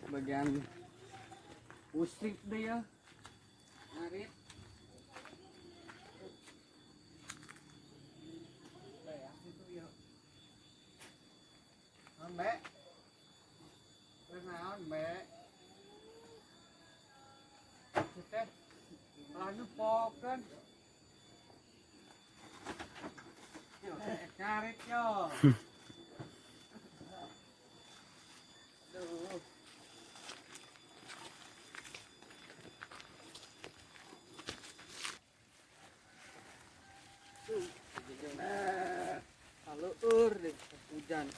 Bagian usrip deh ya. Ngarit. Beak itu ya. Naon, Be? Naon, Be? Teh, lalu pop kan. Yo, ngarit yo. Aduh. Tuh, kaleur deh hujan.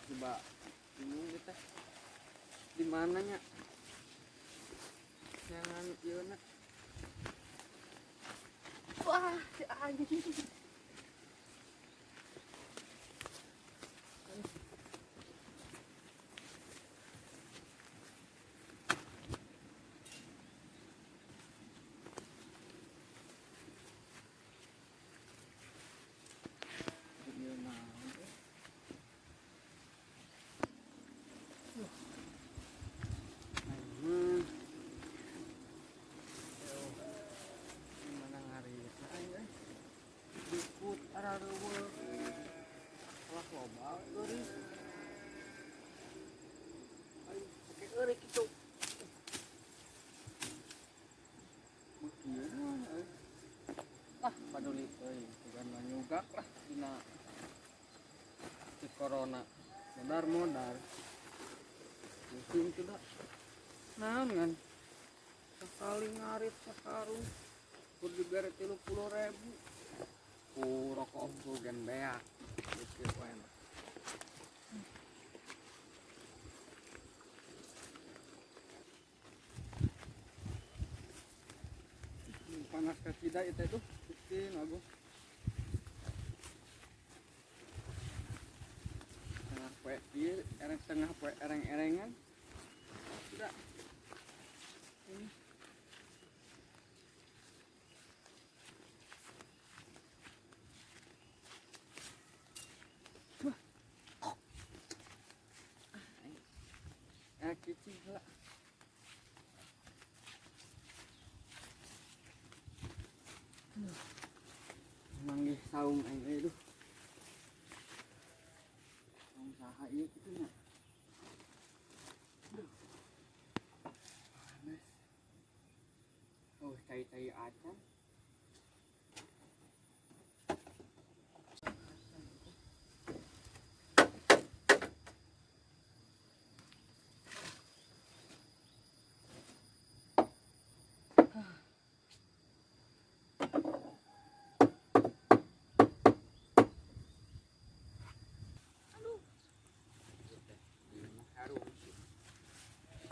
Coba bingung kita di mananya, jangan ieu na. Wah, si anjing. Ieu naon eh? Aing mah. Yo, di mana ngarit aing euy. Jukut arareuweung. Kalah loba eurik. Aing pake eurik kitu. Mah kieu mah euy. Ah, paduli euy, bukan mah nyugak lah dina si corona. Modar-modar. Pusing tuh dah. Naon ngan? Sekali ngarit sakarung kur dibere 30.000. Ku rokok ku gen beak. Geus kieu wae mah. Panas kacida itu tuh, bikin aku. Tengah poe ieu, ereng tengah poe ereng-erengan. Tidak. Ini. Wah. Ah, kicing lah. Manggih saung aing euy duh. Saung saha ieu kitu nya? Duh. Panas. Oh, cai-cai acan. Aduh. Harum sih.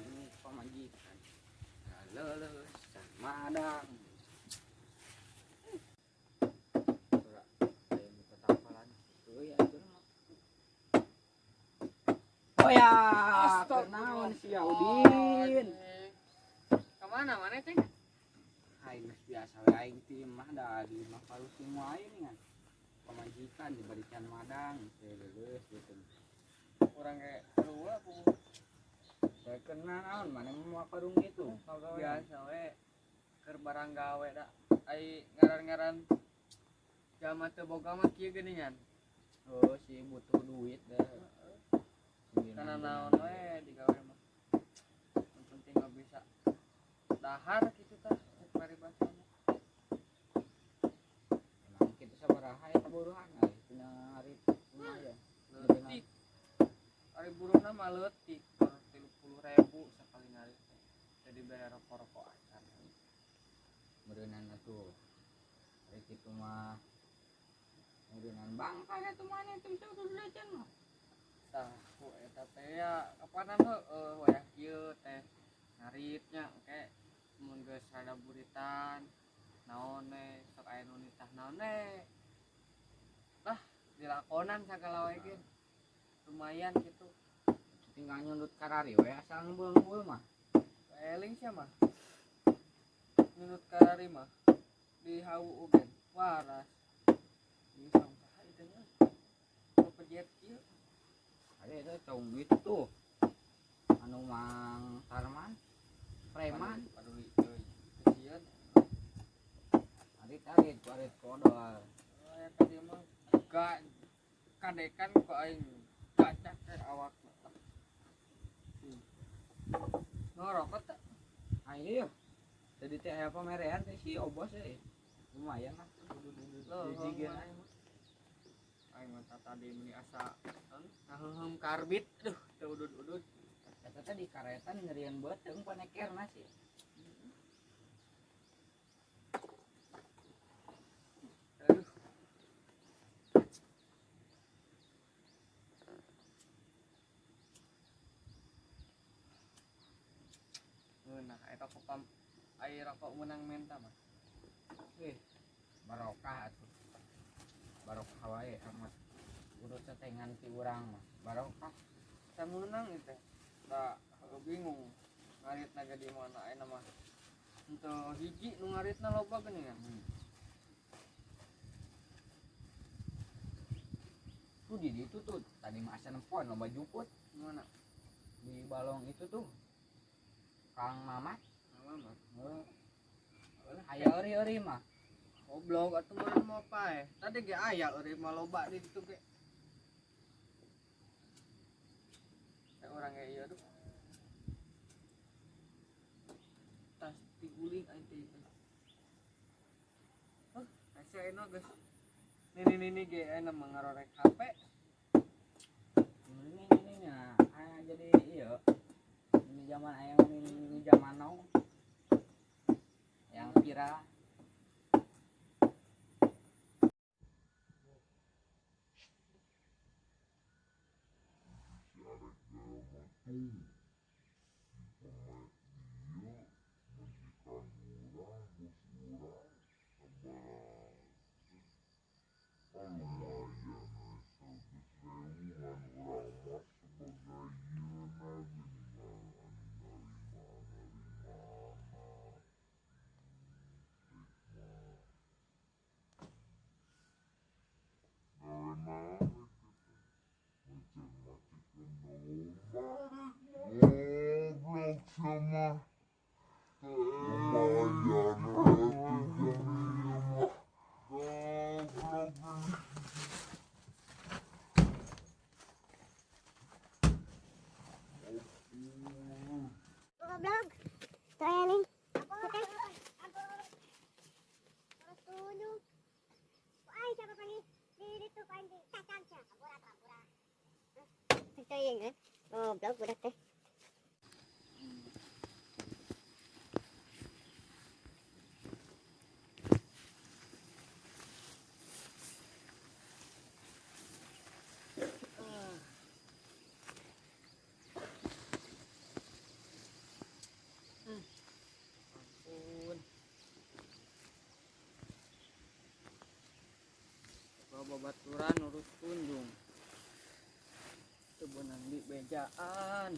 Ini pamajikan. Leuleus madang. Ora aya nu tatampalan. Euy atuh mah. Oh ya, naon si Audin? Kemana mana teh? Aing geus biasa we aing ti mah da di mah palusing wae nih kan. Pamajikan diberikan madang teh leuleus gitu. Urang kayak sarua aku. Saya kenal naon mana mau karung gitu. Biasa we keur barang gawe da. Ai ngaran-ngaran jalma teu boga mah kieu geuningan. Oh, si butuh duit dah. Karena naon we digawe mah. Yang penting mah bisa dahar kitu tah cek paribasana. Emang kita sabaraha eta buruhan euy tina ngarit lumayan. Leutik. Ari buruhna mah leutik, 30.000 sakali ngarit teh. Jadi bere rokok-rokok acan. Meureunan atuh. Ari kitu mah meureunan bangkai atuh maneh teh bisa udah acan mah. Tah, ku eta teh ya kapanan heueuh wayah kieu teh ngaritnya engke mun geus rada buritan naon we sok aya nu nitah naon we. Lah dilakonan sagala wae ge. Lumayan gitu. Tinggal nyundut karari we asal ngebul-ngebul mah. Eling sia mah. Nyundut karari mah di hawu ugen waras. Ieu saung saha ieu teh nya? Pejet kieu. Ada itu cong itu tuh. Anu Mang Tarman preman Paduli euy. Kesian. Arit-arit ku arit kodol. Aya ka dieu mah ga kadekan ku aing gacak teh awak. Ngerokok teh. Ayo. Jadi teh aya pamerean teh si Obos euy. Lumayan lah. Leuheung Jijigin. mah aing mah. Aing mah tadi meuni asa ngaheuheum karbit. Aduh, teu udud-udud. Eta teh di karetan nyerian beuteung panekerna sih. Aduh. Nah, eta rokok ai rokok menang menta mah. Barokah atuh. Barokah wae amat. Urut setengan ti urang mah. Barokah. Saya menang itu. Da bingung ngaritna ge di mana ayeuna mah. Henteu hiji nu ngaritna loba geuningan. Tuh di ditu tuh tadi mah asa nempon loba juput Mana? di balong itu tuh. Kang Mamat. Mama mah. Heuh. Aya euri-euri mah. Goblok atuh meureun mau paeh. Tadi ge aya eureun mah loba di ditu ge. Kayak urang ge ieu aduh. Tas diguling aing teh itu. Hah, asa enak geus. Nini-nini ge ayeuna mah ngarorek HP. Ini ini nya aya jadi ieu. Ini zaman aya ini zaman now. Yang viral. Goblok. Training. Ay, siapa panggil? Di itu panggil cacang sia. Ampura, ampura. Teuing eh. Goblok budak teh. Ampun. Bawa babaturan urus kunjung. Teu beunang di bejaan.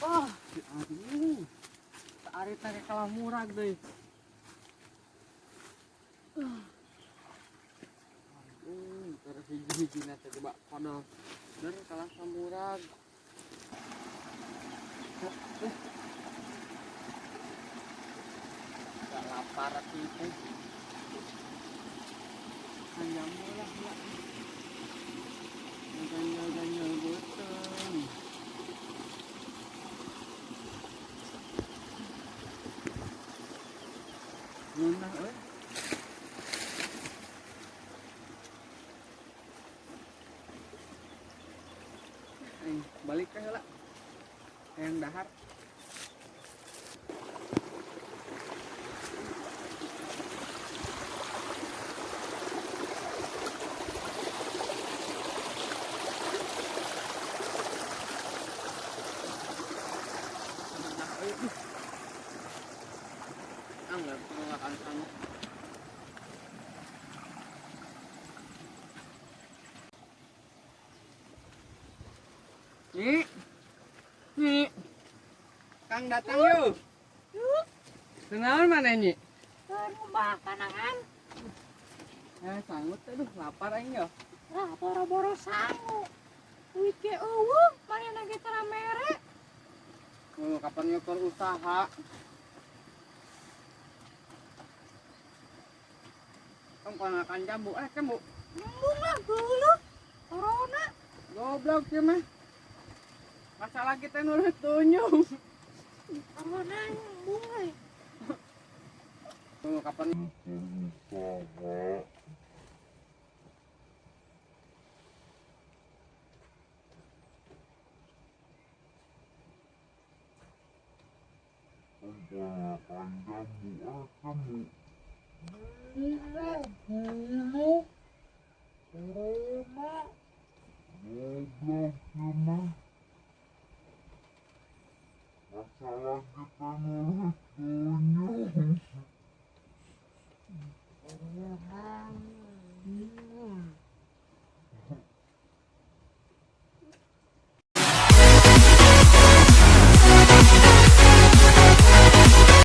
Wah, aduh. Tarik tarik kalah murag deui. Ampun, terus hiji-hijina teh coba kodol. Bener kalah samurag. Gak lapar itu. Panjang lah ya. Ganjal-ganjal beuteung. Ngeunah euy. Aing balik ke heula. Hayang dahar. Nah, euy. Ah, nggak perlu makan sama. Akang datang yuk. Yuk. Kenalan mana nyi? Keur ngumbah kanangan. Eh, sanggup aduh lapar aing yo. Lah boro-boro sangu. Duit ge eueuh, manehna ge tara mere. Oh, kapan nyokor usaha? Tong konakan jambu, eh jambu. Embung lah geuleuh. Corona. Goblok sih mah. Masalah kita nurut tunjung. Corona embung euy. Oh, kapan Usaha. Kebanyakan jambu, eh jambu. Gila, corona. Goblok sih mah. Masalah kita nurut.